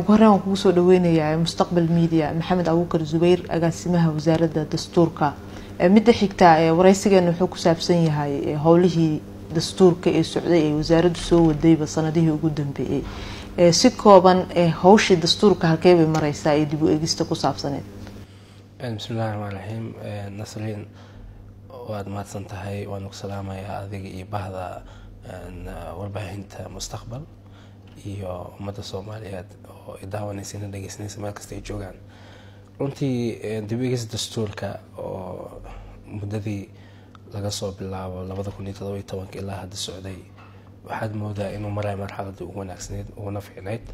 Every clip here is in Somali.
Ugu horreyn waan kugu soo dhaweynayaa Mustaqbal Media, Maxamed Abuukar Zubayr, agaasimaha wasaaradda dastuurka. Midda xigta, wareysigeena wuxuu ku saabsan yahay howlihii dastuurka ee socday ee wasaaraddu soo wadayba sanadihii ugu dambeeyey. Si kooban, hawshii dastuurka halkee bay mareysaa ee dib u eegista ku saabsaneed? Bismillahi raxmaan raxiim. Nasriin, waad mahadsan tahay, waan ku salaamayaa adiga iyo bahda warbaahinta Mustaqbal iyo ummadda Soomaaliyeed oo idaawanaysa, ina dhegeysanaysa meel kasta ay joogaan. Runtii dib u eegista dastuurka oo muddadii laga soo bilaabo 2017-ka ilaa hadda socday, waxaad moodaa inuu marayo marxaladii ugu wanaagsaneyd uguna fiicnayd.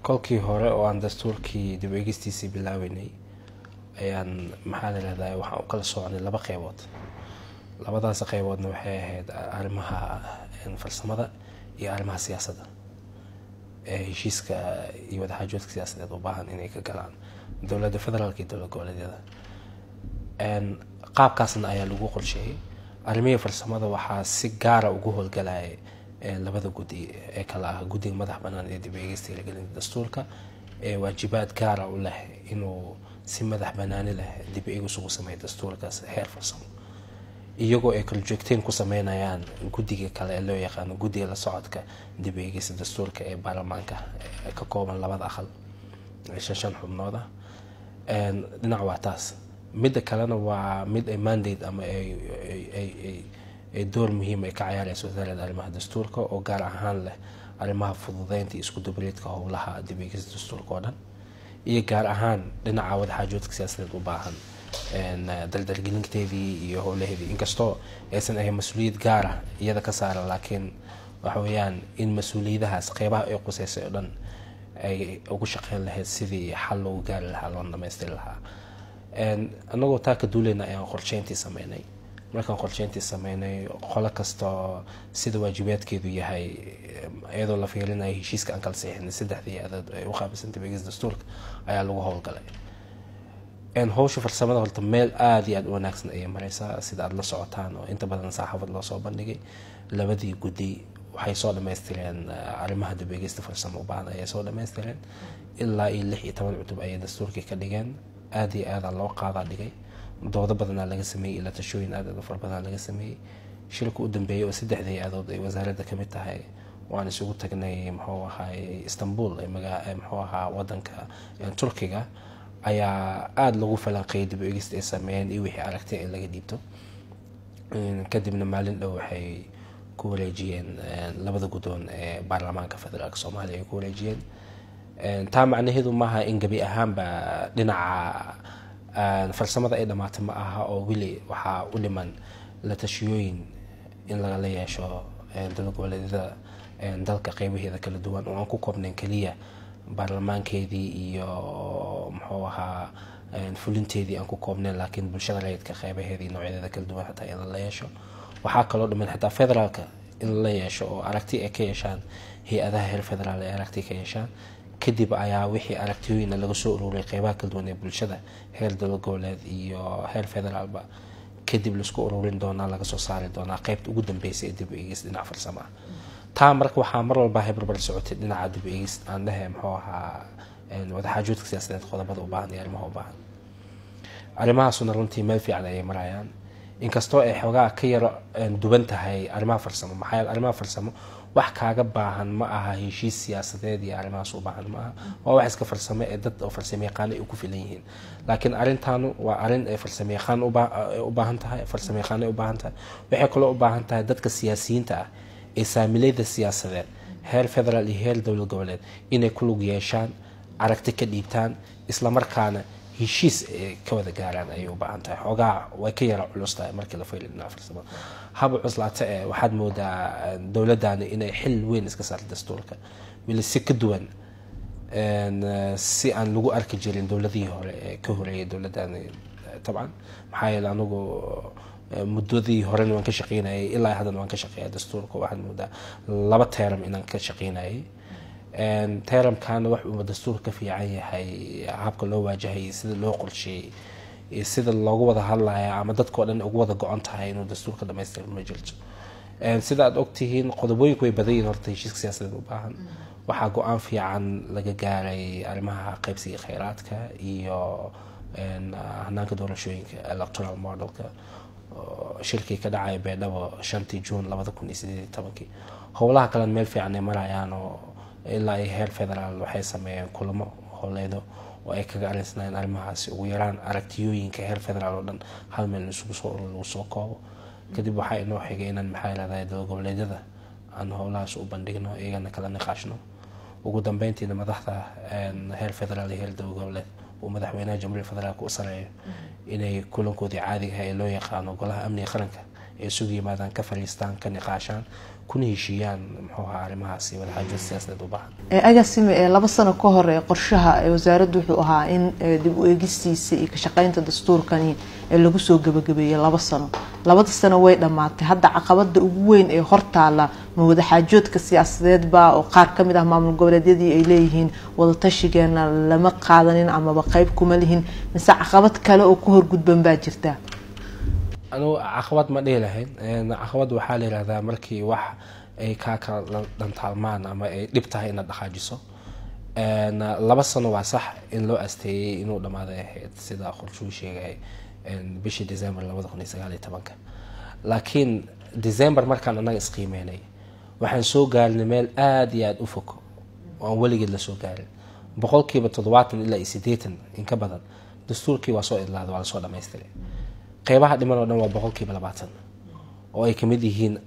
Kolkii hore oo aan dastuurkii dib u eegistiisii bilaabeynay ayaan, maxaa la yihahdaa, waxaan u kala socnay laba qeybood. Labadaas qeyboodna waxay ahayd arrimaha farsamada iyo arrimaha siyaasadda ee heshiiska iyo wadaxaajoodka siyaasadeed u baahan inay ka galaan dowladda federaalka iyo dowlad goboleedyada. Qaabkaasna ayaa lagu qorsheeyey. Arrimihii farsamada waxaa si gaara ugu howlgalayay labada guddi ee kala ah guddiga madax banaan ee dib eegista hirgelinta dastuurka, ee waajibaad gaara u leh inuu si madax banaani leh dib eegis ugu sameeyo dastuurkaas heer farsamo, iyagoo ay kala joogteen ku sameynayaan guddiga kale ee loo yaqaano guddiga la socodka dib eegista dastuurka ee baarlamaanka, ka kooban labada aqal, shan shan xubnood ah. Dhinac waa taas. Midda kalena waa mid ay mandate ama ay door muhiim ay ka cayaareyso wasaaradda arrimaha dastuurka, oo gaar ahaan leh arrimaha fududeynta iyo isku dubareedka howlaha dib eegista dastuurka oo dhan, iyo gaar ahaan dhinaca wadaxaajoodka siyaasadeed u baahan dardargelinteedii iyo howlaheedii. Inkastoo aysan ahayn mas-uuliyad gaara iyada ka saaran, laakiin waxa weeyaan in mas-uuliyadahaas qeybaha ay quseysay oo dhan ay ugu shaqeyn lahayd sidii xal loogu gaari lahaa, loona dhamaystiri lahaa. Anagoo taa ka duuleyna ayaan qorsheyntii sameynay. Markaan qorsheyntii sameynay, qolo kastoo sida waajibaadkeedu yahay, iyadoo la fiirinayo heshiiska aan kala saxiixnay saddexdii hay-adood ay u qaabilsan dib eegista dastuurka, ayaa lagu howlgalay. Howsha farsamada horta meel aada iyo aada u wanaagsan ayay mareysaa. Sida aada la socotaan oo inta badan saxaafad loo soo bandhigay, labadii guddi waxay soo dhamaystireen arrimaha dib eegista farsamo u baahan ayay soo dhamaystireen. Ilaa iyo 16 cutub ayay dastuurkii ka dhigeen. Aada iyo aada loo qaadaa dhigay, doodo badanaa laga sameeyey, ila tashooyin aad aad u fara badanaa laga sameeyey. Shirka u dambeeyey oo saddexda hay-adood ay wasaaradda kamid tahay waan isugu tagnay, muxuu ahaay, Istanbul, muxuu ahaa, wadanka Turkiga, ayaa aada lagu falanqeeyay dib u eegista ay sameeyeen iyo wixii aragtay in laga dhiibto. Kadibna maalin dhow waxay ku wareejiyeen labada guddoon ee baarlamaanka federaalka Soomaaliya ay ku wareejiyeen. Taa macnaheedu maaha in gebi ahaanba dhinaca farsamada ay dhamaatay, ma aha, oo weli waxaa u dhiman la tashiyooyin in lagala yeesho dowlad goboleedyada dalka qeybaheeda kala duwan, oo aan ku koobnayn keliya baarlamaankeedii iyo, muxuu ahaa, fulinteedii aan ku koobnayn, laakiin bulshada rayidka qeybaheedii noocyadeeda kala duwan xataa in lala yeesho. Waxaa kaloo dhiman xitaa federaalka in lala yeesho oo aragti ay ka yeeshaan hay-adaha heer federaal ay aragti ka yeeshaan. Kadib ayaa wixii aragtiyooyina laga soo ururay qeybaha kala duwan ee bulshada heer dowlad goboleed iyo heer federaalba kadib laisku ururin doonaa, laga soo saari doonaa qeybta ugu dambeysay ee dib u eegis dhinaca farsamo ah. Taa marka waxaa mar walba barbar socotay dhinaca dib u eegis aan dhehe, muxuu ahaa, wadaxaajoodka siyaasadeed qodobada u baahan iyo arrimaha u baahan. Arrimahaasuna runtii meel fiican ayay marayaan, inkastoo ay xoogaa ka yaro duwan tahay arrimaha farsamo. Maxaa yeele, arrimaha farsamo wax kaaga baahan ma aha heshiis siyaasadeed iyo arrimahaas u baahan ma aha, waa wax iska farsamo ee dad oo farsamo yaqaan ay ku filan yihiin. Laakiin arrintaanu waa arrin ay farsamo yaqaan u baahan tahay, farsamo yaqaan ay u baahan tahay. Waxay kaloo u baahan tahay dadka siyaasiyiinta ah ee saamileyda siyaasadeed heer federaal iyo heer dowlad goboleed inay ku lug yeeshaan, aragti ka dhiibtaan, islamarkaana heshiis ay ka wada gaaraan ayay u baahan tahay. Xoogaa way ka yara culus tahay markii la fiiriyo dhinaca farsamada. Haba cuslaata ee waxaad moodaa dowladdaani inay xil weyn iska saartay dastuurka weli, si ka duwan si aan lagu arki jirin dowladihii hore ee ka horeeyay dowladdaani tabcan. Maxaa yeele, anigu muddadii horena waan ka shaqeynayay, ilaa haddana waan ka shaqeeya dastuurka. Waxaad moodaa 2 term inaan ka shaqeynayay. Termkana wax uu dastuurka ka fiican yahay habka loo waajahayay, sida loo qorsheeyey iyo sida loogu wada hadlaya ama dadka oo dhan ugu wada go-on tahay inuu dastuurka dhamaystiro ma jirto. Sida aad ogtihiin, qodobooyinku way badan yihiin. Horta heshiiska siyaasadeed u baahan waxaa go-aan fiican laga gaaray arrimaha qaybsiga kheyraadka iyo hanaanka doorashooyinka, electoral modelka, shirkii ka dhacaya Baydhabo 5-tii Juun 2018-kii. Howlaha kalena meel fiican ay marayaan, oo ilaa iyo heer federaal waxay sameeyeen kulamo howleedo oo ay kaga arinsanaayeen arrimahaasi. Ugu yaraan aragtiyooyinka heer federaal oo dhan hal meel isugu soo urur lagu soo koobo. Kadib waxaa inoo xigay inaan, maxaa yirahdaa, dowlad goboleedyada aan howlahaas u bandhigno, iyagana kala niqaashno. Ugu dambeyntiina madaxda heer federaal iyo heer dowlad goboleed, uu madaxweynaha Jamhuuriyadda Federaalka u sareeyo, inay kulankoodii caadiga ee loo yaqaano Golaha Amniga Qaranka ay isugu yimaadaan, ka fariistaan, ka niqaashaan, kuna heshiiyaan, muxuu ahaa, arrimahaasi wadaxaajood siyaasadeed u baahan. Agaasime, 2 sano ka hor qorshaha wasaaraddu wuxuu ahaa in dib u eegistiisa iyo ka shaqeynta dastuurkani lagu soo gabagabeeyey 2 sano. 2-da sano way dhammaatay. Hadda caqabada ugu weyn ee hortaala ma wadaxaajoodka siyaasadeed baa, oo qaar ka mid ah maamul goboleedyadii ay leeyihiin wadatashigeena lama qaadanin amaba qeyb kuma lihin, mise caqabad kale oo ku horgudban baa jirta? Anugu caqabad ma dhihi lahayn. Caqabad waxaa la yihahdaa markii wax ay kaa kala dhantaalmaan ama ay dhib tahay inaad dhaqaajiso. 2 sano waa sax in loo asteeyey inuu dhammaaday ahayd, sida qorshuu sheegay, bishii December 2019-ka. Laakiin December markaan annaga isqiimeynay, waxaan soo gaarnay meel aada iyo aada u fog oo aan weligeed lasoo gaarin. 70% ilaa iyo 80 in ka badan dastuurkii waa soo idlaaday, waa lasoo dhamaystiray. Qeybaha dhiman oo dhan waa 20%, oo ay kamid yihiin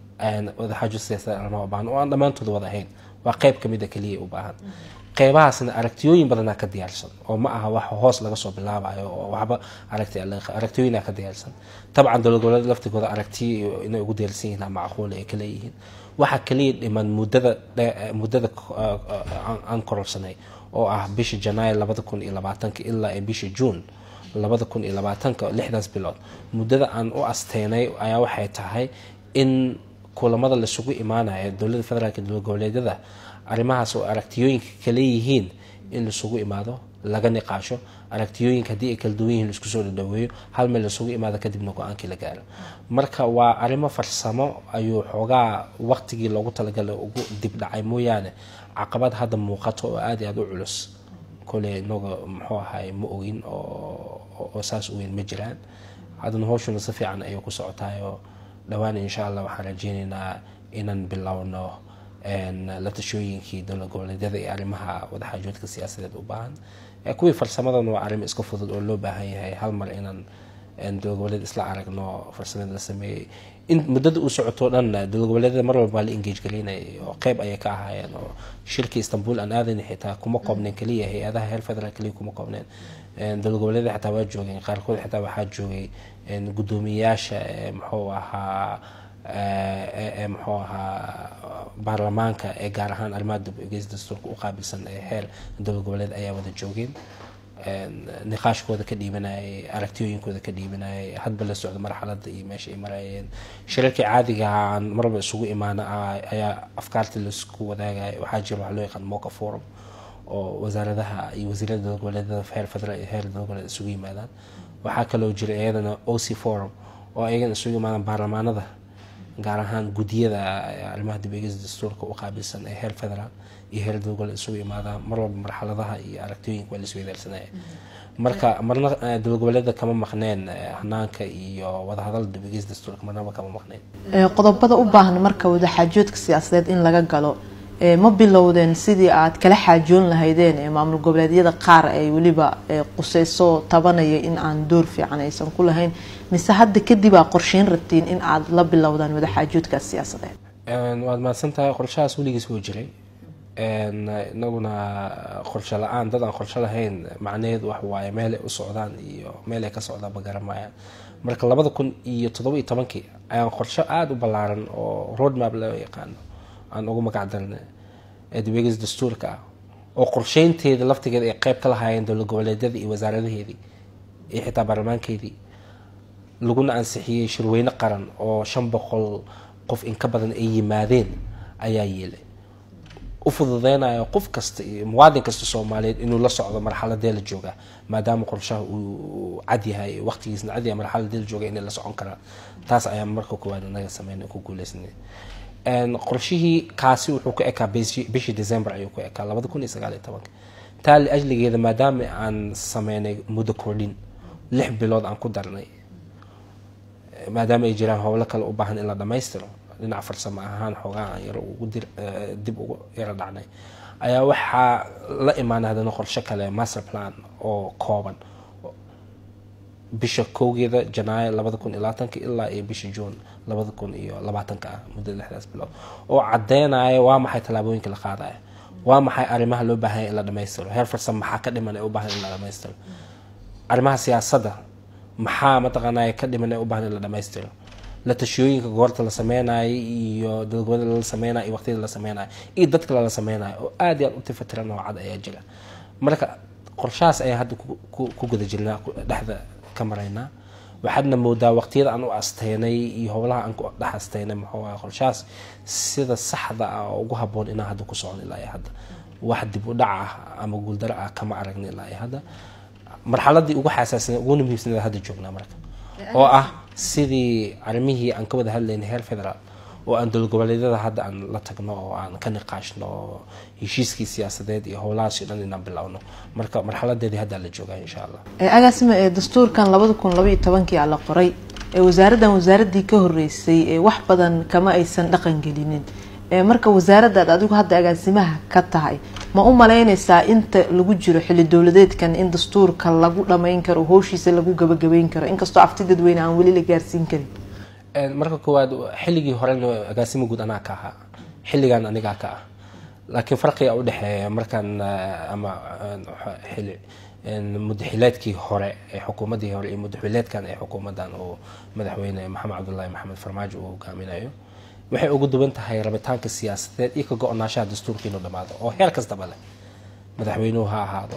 wadaxaajo siyaasadeed arrimaha u baahan, oo aan dhammaantood wada ahayn, waa qeyb kamid a keliya u baahan. Qeybahaasna aragtiyooyin badanaa ka diyaarsan, oo ma aha wax hoos laga soo bilaabayo oo waxba aragtiyooyinaa ka diyaarsan. Tabcan dowlad goboleed laftigooda aragtiyo inay ugu diyaarsan yihiin macquul ay ka leeyihiin. Waxaa kaliya dhiman muddada aan kororsanay, oo ah bisha Janaayo 2020-ka ilaa ay bisha Juun 2020-ka, 6-daas bilood muddada aan u asteynay ayaa waxay tahay in kulamada laisugu imaanayo dowladda federaalka, dowlad goboleedyada, arrimahaas oo aragtiyooyinka kale yihiin in laisugu imaado, laga niqaasho aragtiyooyinka, haddii ay kala duwan yihiin laisku soo dhadhaweeyo, hal meel laisugu imaado, kadibna go-aankii la gaaro. Marka waa arrimo farsamo ayuu xoogaa waqtigii loogu talagalay ugu dib dhacay mooyaane, caqabad hadda muuqato oo aada iyo aada u culus koley inaga, muxuu ahay, ma ogin oo saas u weyn ma jiraan. Haddana hawshuna si fiican ayay ku socotaayoo dhowaan insha Allah waxaan rajeyneynaa inaan bilowno la tashooyinkii dowlad goboleedyada iyo arrimaha wadaxaajoodka siyaasadeed u baahan. Kuwii farsamadan waa arrimo iska fudud oo loo baahan yahay hal mar inaan dowlad goboleed isla aragno farsamada la sameeyey. In muddada uu socoto dhan dowlad goboleedyada mar walba waa la engage gareynayay oo qeyb ayay ka ahaayeen, oo shirkii Istanbul aan aadayna xitaa kuma koobneen keliya hay-adaha heer federaal keliya kuma koobneen, dowlad goboleedyada xitaa waa joogeen qaarkood. Xitaa waxaa joogay guddoomiyayaasha, muxuu ahaa, baarlamaanka ee gaar ahaan arrimaha dib u eegis dastuurka u qaabilsan ee heer dowlad goboleed ayaa wada joogeen, niqaashkooda ka dhiibanayay, aragtiyooyinkooda ka dhiibanayay, hadba la socdo marxaladda iyo meesha ay marayeen. Shirarkii caadiga aan marwalba isugu imaana ayaa afkaarta laisku wadaagaya. Waxaa jira waxa loo yaqaan MOCA forum, oo wasaaradaha iyo wasiirada dowlad goboleedyada heer federaal iyo heer dowlad goboleed isugu yimaadaan. Waxaa kaloo jira iyadana OC forum, oo ayagana isugu yimaadaan baarlamaanada, gaar ahaan guddiyada arrimaha dib eegista dastuurka u qaabilsan ee heer federaal iyo heer dowlad goboleed isugu yimaadaan. Mar walba marxaladaha iyo aragtiyooyinka waa la isweydaarsanaya. Marka marna dowlad goboleeda kama maqneen hanaanka iyo wadahadal dib eegista dastuurka, marnaba kama maqneen. Qodobada u baahan marka wadaxaajoodka siyaasadeed in laga galo, ma bilowdeen sidii aad kala xaajoon lahaydeen ee maamul goboleedyada qaar ay weliba quseyso tabanaya in aan door fiican aysan ku lahayn, mise hadda kadib aa qorsheyn rabtiin in aad la bilowdaan wadaxaajoodkaas siyaasadeed? Waad mahadsan tahay. Qorshahaas weligiis wuu jiray. Inaguna qorshe la-aan, dad aan qorshe lahayn macnaheedu wax waaye meel ay u socdaan iyo meel ay ka socdaan ma garanmayaan. Marka 2017-kii ayaan qorshe aada u ballaaran oo roadmap loo yaqaano aan ugu magac darnay ee dib eegis dastuurka ah, oo qorsheynteeda laftigeeda ay qeyb ka lahaayeen dowlad goboleedyada iyo wasaaradaheedii iyo xitaa baarlamaankeedii, laguna ansixiyey shirweyne qaran oo 500 qof in ka badan ay yimaadeen ayaa yeelay. U fududeynayo qof kasta iyo muwaadin kasta Soomaaliyeed inuu la socdo marxaladee la jooga, maadaama qorshaha uu cad yahay, waqtigiisna cad yahay, marxaladee la jooga inay la socon karaan. Taas ayaa marka koowaad anaga sameynay, ku guuleysanay. Qorshihii kaasi wuxuu ku ekaa bishii December ayuu ku ekaa 2019-ka. Taa liajligeeda, maadaama aan sameynay muddo kordhin 6 bilood aan ku darnay, maadaama ay jiraan howlo kale u baahan in la dhamaystiro dhinaca farsamo ahaan, xoogaa aan yaro ugu dir dib ugu yaro dhacnay, ayaa waxaa la imaanay haddana qorshe kale, master plan oo kooban, bisha 1-geeda Janaayo 2020-ka ilaa iyo bisha Juun 2020-ka ah, muddo 6daas bilood oo cadeynaya waa maxay tallaabooyinka la qaadaya, waa maxay arrimaha loo baahanya in la dhamaystiro, heer farsamo maxaa ka dhiman ee u baahan in la dhamaystiro, arrimaha siyaasadda maxaa mataqaanaya ka dhiman ee u baahan in la dhamaystiro, la tashiyooyinka goorta la sameynayo iyo dowlad la sameynayo iyo waqtiyada la sameynayo iyo dadka lala sameynayo oo aad iyo aad u tifatiran oo cad ayaa jira. Marka qorshahaas ayaan hadda ku guda jirnaa, dhexda ka maraynaa. Waxaadna moodaa waqtiyada aan u asteynay iyo howlaha aan ku dhex asteynay, muxuu ahaa, qorshahaas sida saxda ah oo ugu habboon inaan hadda ku socon. Ilaa iyo hadda wax dib u dhac ah ama guuldaro ah kama aragna ilaa iyo hadda. Marxaladii ugu xasaasina uguna muhiimsanayd hadda joognaa marka, oo ah sidii arrimihii aan ka wada hadlaynay heer federaal oo aan dowlad goboleedyada hadda aan la tagno oo aan ka niqaashno heshiiskii siyaasadeed iyo howlahaasi dhan inaan bilowno. Marka marxaladeedii haddaa la joogaa, insha Allah. Agaasime, dastuurkan 2012-kii aa la qoray. Wasaaraddan, wasaaraddii ka horeysay, wax badan kama aysan dhaqan gelinin. Marka wasaaraddaad adigu hadda agaasimaha ka tahay, ma u malaynaysaa inta lagu jiro xilli dowladeedkan in dastuurka lagu dhamayn karo, howshiisa lagu gabagabeyn karo, inkastoo afti dadweyne aan weli la gaarsiin karin? Marka koowaad, xilligii horena agaasima guud anaa ka ahaa, xilligan anigaa ka ah, laakiin farqiga udhexeeya markaan ama xili muddaxileedkii hore ee xukuumaddii hore iyo muddaxileedkan ee xukuumaddan oo madaxweyne Maxamed Cabdullaahi Maxamed Farmaajo uu hogaaminayo waxay ugu duwan tahay rabitaanka siyaasadeed iyo ka go-naanshaha dastuurka inuu dhamaado oo heer kastaba leh, madaxweynuhu ha ahaado,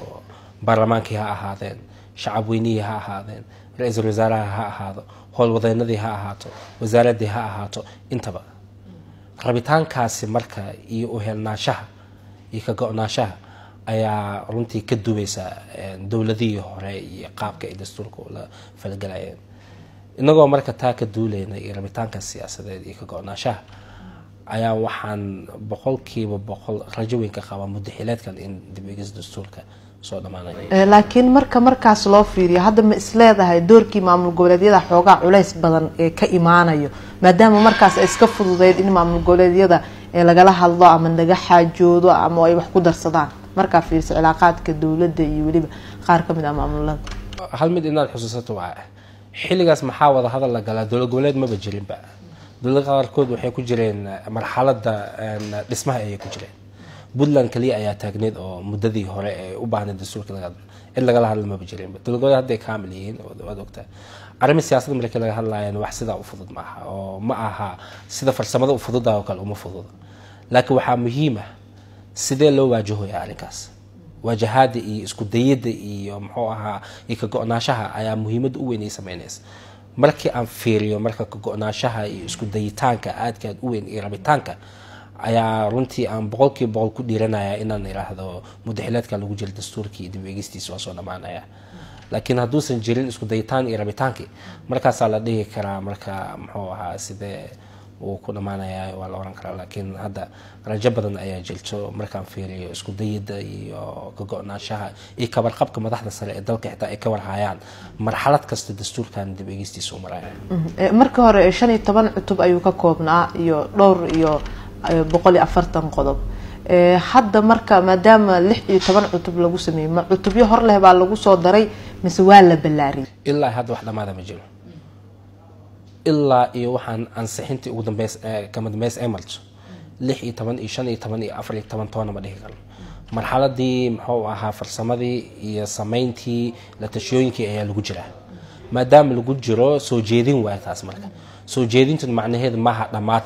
baarlamaankii ha ahaadeen, shacab weynihii ha ahaadeen, ra-iisul wasaaraha ha ahaado, howlwadeenadii ha ahaato, wasaaraddii ha ahaato, intaba rabitaankaasi marka iyo uhelnaanshaha iyo ka go-naanshaha ayaa runtii ka duweysa dowladihii hore iyo qaabka ay dastuurka ula falgalayeen. Inagoo marka taa ka duuleyna iyo rabitaanka siyaasadeed iyo ka go-naanshaha ayaa waxaan 100% rajo weyn ka qabaa muddo xileedkan in dib eegis dastuurka soo dhamaanaya. Laakiin marka markaas loo fiiriyo hadda, ma isleedahay doorkii maamul goboleedyada xoogaa culays badan ee ka imaanayo, maadaama markaas ay iska fududeyd in maamul goboleedyada lagala hadlo ama laga xaajoodo ama ay wax ku darsadaan, markaa fiiriso cilaaqaadka dowladda iyo weliba qaar kamid ah maamulada? Hal mid inaad xusuusato waa xilligaas maxaa wada hadal la galaa? Dowlad goboleed maba jirinba. Dowlada qaarkood waxay ku jireen marxalada dhismaha ayay ku jireen. Puntland kaliya ayaa taagneyd oo muddadii hore ee u baahnayd dastuurka laga hadlo, cid lagala hadla maba jirinba. Dowlad goboleed hadday kaamil yihiin, waad ogtaa. Arrimi siyaasadda markii laga hadlayana wax sidaa u fudud ma aha, oo ma aha sida farsamada u fududaha oo kale uma fududa, laakiin waxaa muhiim ah sidee loo waajahaya arrinkaas. Waajahaada iyo isku dayidda iyo muxuu ahaa iyo ka go-naanshaha ayaa muhiimadda u weyn ay sameynaysa. Markii aan fiiriyo marka ka go-naanshaha iyo isku dayitaanka aadka aad u weyn iyo rabitaanka ayaa runtii aan 100% ku dhiiranaya inaan iraahdo muddaxileedka lagu jira dastuurkii dib eegistiisa waa soo dhamaanaya. Laakiin hadduusan jirin isku dayitaan iyo rabitaankii, markaasaa la dhihi karaa marka muxuu ahaa sidee uu ku dhamaanaya waa la oran karaa. Laakiin hadda rajo badan ayaa jirto markaan fiiriyo isku dayida iyo ka go-naanshaha iyo kabarqabka madaxda sare ee dalka, xitaa ay ka warhayaan marxalad kasta dastuurkan dib eegistiisa u maraya. Marka hore 15 cutub ayuu ka koobnaa iyo dhowr iyo 140 qodob. Hadda marka maadaama 16 cutub lagu sameeyey, ma cutubyo hor leh baa lagu soo daray mise waa la ballaariyay? Ilaa hadda wax dhamaada ma jiro, ilaa iyo waxaan ansixintii ugu dambeys kama dambeys ay marto 16 iyo 15 iyo 14 toona ma dhihi karno. Marxaladii muxuu ahaa farsamadii iyo sameyntii la tashiyooyinkii ayaa lagu jiraa. Maadaama lagu jiro soo jeedin waay taas, marka soo jeedintu macnaheedu maaha dhamaad,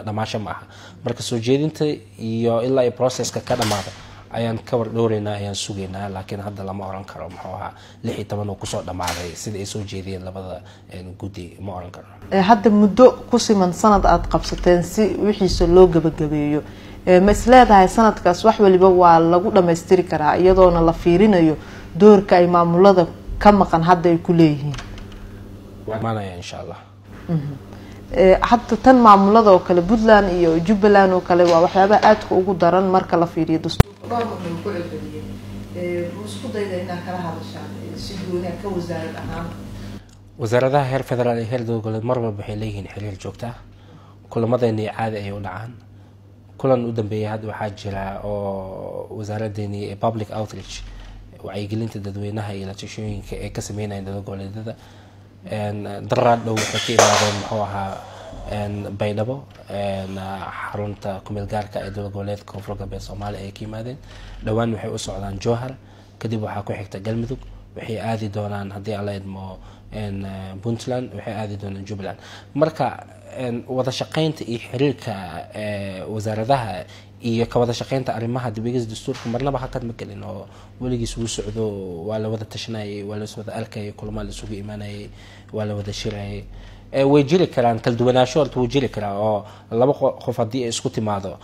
dhamaasho ma aha. Marka soo jeedinta iyo ilaa iyo processka ka dhamaada ayaan ka war dhowreynaa, ayaan sugaynaa. Laakiin hadda lama oran karo muxuu ahaa 16 oo kusoo dhamaaday sida ay soo jeediyeen labada guddi, ma oran karo. Hadda muddo ku siman sanad aada qabsateen si wixiisa loo gabagabeeyo, Ma is leedahay sanadkaas wax waliba waa lagu dhamaystiri karaa, iyadoona la fiirinayo doorka ay maamulada ka maqan hadda ay ku leeyihiin? Imaanaya insha Allah. Hadda tan maamulada oo kale, Puntland iyo Jubbaland oo kale, waa waxyaabaha aadka ugu daran marka la fiiriyo dastuurka. Dhowr mar bay ku celceliyeen. Isku dayda inaad kala hadashaan si gooni ka wasaarad ahaan? Wasaaradaha heer federaal iyo heer dowlad goboleed mar walba waxay leeyihiin xiriir joogta ah. Kulamadeenii caadi ayay u dhacaan. Kulan u dambeeyay hadda waxaa jira oo wasaaradeenii public outreach, wacyigelinta dadweynaha iyo la tashooyinka ay ka sameynayeen dowlad goboleedyada. Daraad dhow waxay ka imaadeen, muxuu ahaa, Baydhabo, xarunta kumeel gaarka ee dowlad goboleedka Koonfur Galbeed Soomaaliya ayay ka yimaadeen. Dhowaan waxay u socdaan Jowhar, kadib waxaa ku xigta Galmudug, waxay aadi doonaan, haddii Alla idmo, Puntland, waxay aadi doonaan Jubbaland. Marka wada shaqeynta iyo xiriirka wasaaradaha iyo ka wada shaqeynta arrimaha dib eegis dastuurka marnaba hakad ma gelin oo weligiis wuu socdo. Waa la wada tashanayay, waa la wada arkayay, kulamaa la isugu imaanayay, waa la wada shirayay. Way jiri karaan kala duwanaansho, horta wuu jiri karaa, oo laba qof haddii ay isku timaado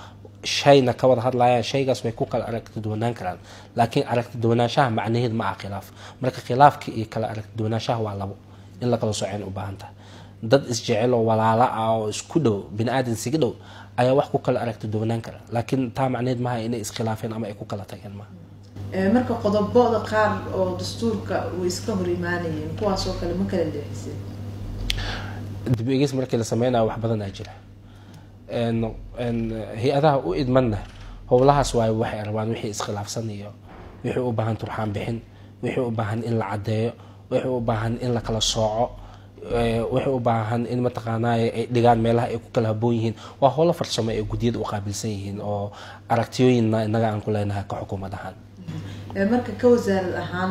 shayna ka wada hadlayaan, shaygaas way ku kala aragti duwanaan karaan, laakiin aragti duwanaanshaha macnaheed ma aha khilaaf. Marka khilaafka iyo kala aragti duwanaanshaha waa labo in la kala soceen u baahan tahay. Dad isjecel oo walaala ah oo isku dhow, bini aadan siga dhow, ayaa wax ku kala aragti duwanaan kara, laakiin taa macnaheed maaha inay iskhilaafeen ama ay ku kala tageen, maaha. Marka qodobada qaar oo dastuurka way iska hor imaanayeen, kuwaasoo kale ma kala leexiseen? Dib eegis markii la sameynayo wax badan aa jira. Hay-adaha u idmanna howlahaas waayo waxay rabaan wixii iskhilaafsan iyo wixii u baahan turxaan bixin, wixii u baahan in la caddeeyo, wixii u baahan in la kala sooco, wixii u baahan in mataqaanaaye ay dhigaan meelaha ay ku kala haboon yihiin. Waa howlo farsamo ay guddiyada u qaabilsan yihiin oo aragtiyooyinna innaga aan ku leenahay ka xukuumad ahaan. Marka ka wasaarad ahaan,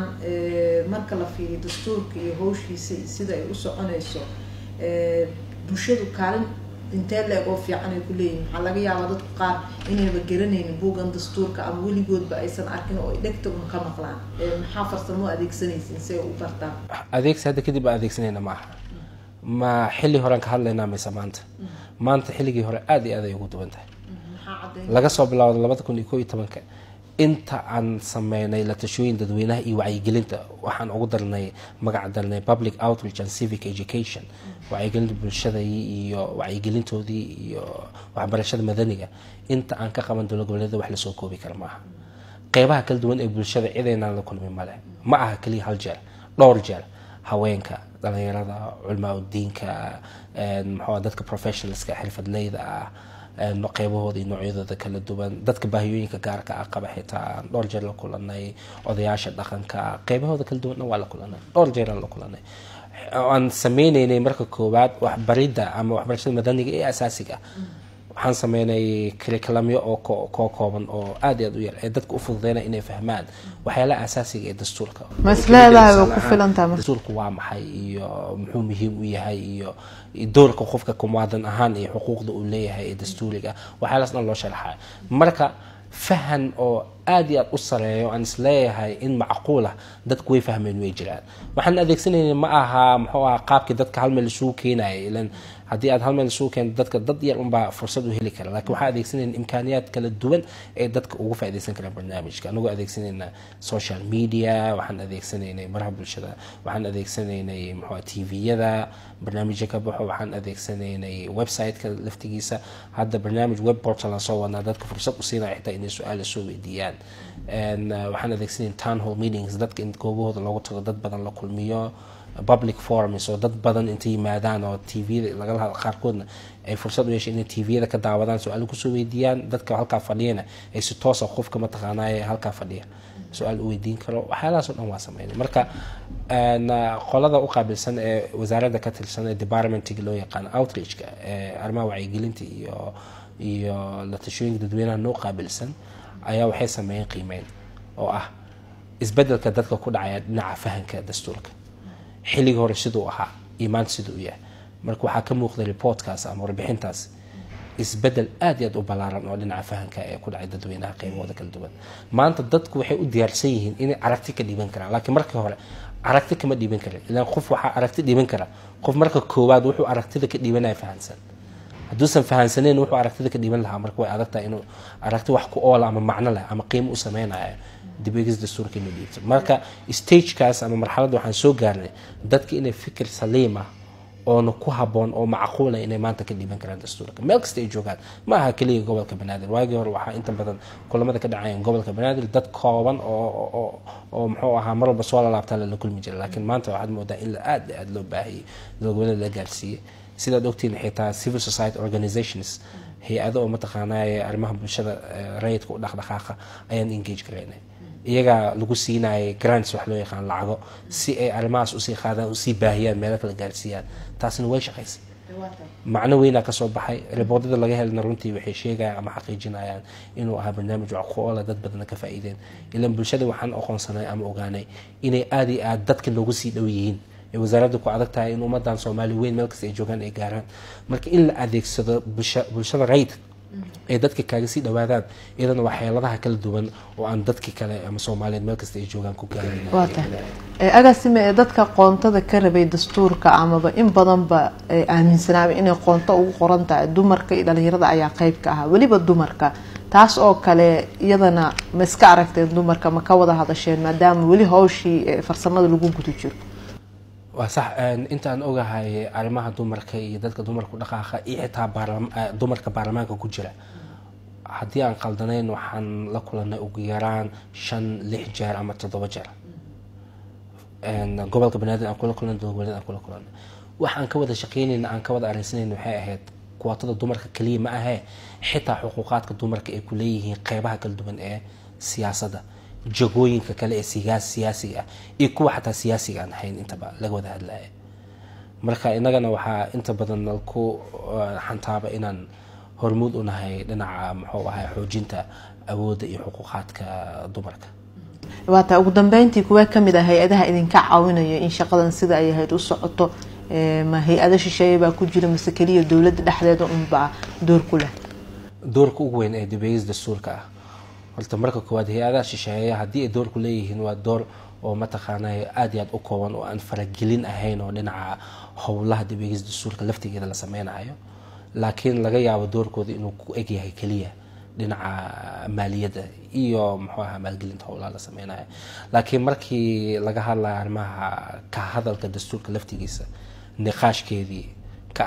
marka la fiiriyo dastuurka iyo hawshiisa iyo sida ay u soconayso, bulshadu kaalin intee leeg oo fiican ay ku leeyihin? Waxaa laga yaabaa dadku qaar inayba garanaynin buuggan dastuurka ama weligoodba aysan arkin oo ay dhegta un ka maqlaan. Maxaa farsamo adeegsanaysin si ay u bartaan? Adeegsi hadda kadib baa adeegsanayna ma aha. Ma xilli horean ka hadlaynaa mise maanta? Maanta xilligii hore aada iyo aad ay ugu duwan tahay. Maxaa caddayn? Laga soo bilaawdo 2011-ka inta aan sameynay la tashooyin dadweynaha iyo wacyigelinta, waxaan ugu darnay magac darnay public outreach and civic education, wacyigelinta bulshada iyo wacyigelintoodii iyo waxbarashada madaniga, inta aan ka qaban dowlad goboleedyada wax lasoo koobi kara maaha. Qeybaha kala duwan ee bulshada cidaynaan la kulmin male. Ma aha keliya hal jeer, dhowr jeer: haweenka, dhalinyarada, culmaa udiinka, muxuu, dadka professionalska, xirfadleyda ah, qeybahooda iyo noocyadooda kala duwan, dadka baahiyooyinka gaarka ah qaba xitaa aan dhowr jeer la kulanay, odayaasha dhaqanka qeybahooda kala duwanna waa la kulanay, dhowr jeer aan la kulanay. Aan sameynaynay marka koowaad waxbaridda ama waxbarashada madaniga ee asaasiga ah. Waxaan sameynay curriculumyo oo koo kooban oo aad iyo aad u yar ee dadka u fududeynaya inay fahmaan waxyaalaha asaasiga ee dastuurka. Ma is leedahay way ku filan tahay marka? Dastuurku waa maxay iyo muxuu muhiim u yahay iyo doorka qofka muwaadin ahaan iyo xuquuqda uu leeyahay ee dastuuriga, waxyaalahaas dhan loo sharxayo. Marka fahan oo aad iyo aad u sareeyo aan isleeyahay in macquul ah dadku way fahmeen way jiraan. Waxaan adeegsanayna ma aha, muxuu ahaa, qaabkii dadka hal meel isugu keenayay, ilan haddii aad hal meel isugu keento dadka, dad yar unbaa fursad u heli kara, laakiin waxaan adeegsanayna imkaaniyaad kala duwan ee dadka ugu faa'iidaysan karaan barnaamijka. Anagoo adeegsanayna social media, waxaan adeegsanaynay baraha bulshada, waxaan adeegsanaynay, muxuu ahaa, TV-yada barnaamijyo ka baxo, waxaan adeegsanaynay website-ka laftigiisa. Hadda barnaamij web portal aan soo wadnaa dadka fursad u siinaya xitaa inay su-aal soo weydiiyaan. Waxaan adeegsanaynay town hall meetings, dadka in goobahooda loogu tago, dad badan la kulmiyo, public forums oo dad badan inta yimaadaan oo TV-da lagala hadlo, qaarkoodna ay fursad u yeeshay inay TV-yada ka daawadaan, su-aalo kusoo weydiiyaan, dadka halkaa fadhiyana ay si toosa qofka mataqaanaaye halkaa fadhiya su-aal u weydiin karo. Waxyaalahaas oo dhan waa sameynay. Marka qolada u qaabilsan ee wasaaradda ka tirsan ee departmentiga loo yaqaan outreachka ee arrimaha wacyigelinta iyo la tashooyinka dadweynaha noo qaabilsan ayaa waxay sameeyeen qiimeyn oo ah isbedelka dadka ku dhacaya dhinaca fahanka dastuurka, xilligii hore siduu ahaa iyo maanta siduu u yahay. Marka waxaa ka muuqday reportkaas ama warbixintaas isbedel aad iyo aad u ballaaran oo dhinaca fahanka ee ku dhacay dadweynaha qaybahooda kala duwan. Maanta dadku waxay u diyaarsan yihiin inay aragti ka dhiiban karaan, laakiin markii hore aragti kama dhiiban karin, ilaan qof waxaa aragti dhiiban kara qof marka koowaad wuxuu aragtida ka dhiibanaya fahansan. Hadduusan fahansaneyn wuxuu aragtida ka dhiiban lahaa, marka way adag tahay inuu aragti wax ku oola ama macno leh ama qiimo u sameynaya dib eegis dastuurka inuu dhiibto. Marka stagekaas ama marxaladda waxaan soo gaarnay dadka inay fikir saliim ah oona ku haboon oo macquula inay maanta ka dhiiban karaan dastuurka meel kasta ay joogaan. Ma aha keliya gobolka Banaadir. Waagii hore waxaa inta badan kulamada ka dhacayeen gobolka Banaadir, dad kooban oo muxuu ahaa mar walba soo lalaabtaa lala kulmi jiray, laakiin maanta waxaad moodaa in aad aad loo baahiyey, gobolada la gaarsiiyey. Sidaad ogtihiin, xitaa civil society organizations, hay-ado oo mataqaanaaye arrimaha bulshada rayidka u dhaqdhaqaaqa ayaan engage garaynay. Iyagaa lagu siinayay grants, wax loo yaqaan lacago, si ay arrimahaas usii qaadaan, usii baahiyaan, meelo kala gaarsiiyaan. Taasina way shaqaysay, macno weynaa kasoo baxay. Reportada laga helna runtii waxay sheegayaan ama xaqiijinayaan inuu ahaa barnaamij wax ku oola, dad badana ka faa'iideen. Ilan bulshada waxaan aqoonsanay ama ogaanay inay aada iyo aad dadka noogu sii dhow yihiin, ee wasaaradda ku adag tahay in ummadan Soomaali weyn meel kasta ay joogaan ay gaaraan. Marka in la adeegsado bulshada rayidka ay dadka kaaga sii dhawaadaan, iyadana waa xeeladaha kala duwan oo aan dadki kale ama Soomaaliyeed meel kasta ay joogaan ku gaarin. Waa tahay, agaasime. Dadka qoontada ka rabay dastuurka amaba in badanba aaminsanaaba inay qoonto ugu qoran tahay, dumarka iyo dhalinyarada ayaa qeyb ka ahaa, weliba dumarka. Taas oo kale iyadana ma iska aragteen? Dumarka ma ka wada hadasheen, maadaama weli hawshii farsamada lagu guda jiro? Waa sax. Intaan ogahay, arrimaha dumarka iyo dadka dumarku dhaqaaqa iyo xitaa dumarka baarlamaanka ku jira, haddii aan qaldanayn, waxaan la kulanay ugu yaraan 5, 6 jeer ama 7 jeer. Gobolka Banaadir aan kula kulanay, goboleed aan kula kulanay, waxaan ka wada shaqeynayna, aan ka wada arrinsanayna waxay ahayd kuwaatada dumarka kaliya ma ahee, xitaa xuquuqaadka dumarka ay ku leeyihiin qeybaha kala duwan ee siyaasadda, jagooyinka kale ee siyaasiga ah iyo kuwa xataa siyaasiga aan ahayn, intaba laga wada hadlaya. Marka innagana waxaa inta badan ku xantaaba inaan hormuud u nahay dhinaca muxuu ahay xoojinta awoodda iyo xuquuqaadka dumarka. Waata ugu dambeyntii, kuwee kamid ah hay-adaha idinka caawinayo in shaqadan sida ay ahayd u socoto? Ma hay-ado shisheeye baa ku jira, mase keliya dowladda dhexdeeda unbaa door ku leh? Doorka ugu weyn ee dib eegis dastuurka ah, horta marka koowaad, hay-adaha shisheeye haddii ay door ku leeyihiin, waa door oo mataqaanay aada iyo aad u kooban oo aan faragelin ahayn oo dhinaca howlaha dib eegis dastuurka laftigeeda la sameynayo, laakiin laga yaabo doorkooda inuu ku egyahay keliya dhinaca maaliyadda iyo muxuu ahaa maalgelinta howlaha la sameynayo. Laakiin markii laga hadlayo arrimaha ka hadalka dastuurka laftigiisa, niqaashkeedii, ka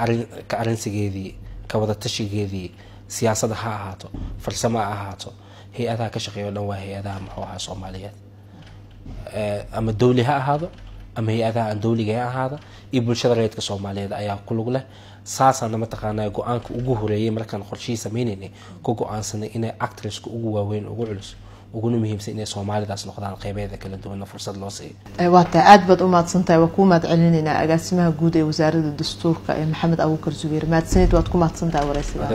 arrinsigeedii, ka wada tashigeedii, siyaasadda ha ahaato, farsamo ha ahaato, hay-adaha ka shaqeeya o dhan waa hay-adaha muxuu ahaa Soomaaliyeed, ama dawli ha ahaado ama hay-adaha aan dawliga ha ahaado, iyo bulshada rayidka Soomaaliyeed ayaa ku lug leh. Saasaana mataqaanaa go-aanka ugu horeeyay markaan qorshihii sameynaynay ku go-aansanay inay actorska ugu waaweyn, ugu culus, uguna muhiimsan inay Soomaalidaas noqdaan, qeybeeda kala duwanna fursad loo siiyo. Waa tahay, aada baad u mahadsantahay. Waa kuu mahad celinaynaa, agaasimaha guud ee wasaaradda dastuurka ee Maxamed Abuukar Zubeer. Mahadsanid, waad ku mahadsantahay wareysiga.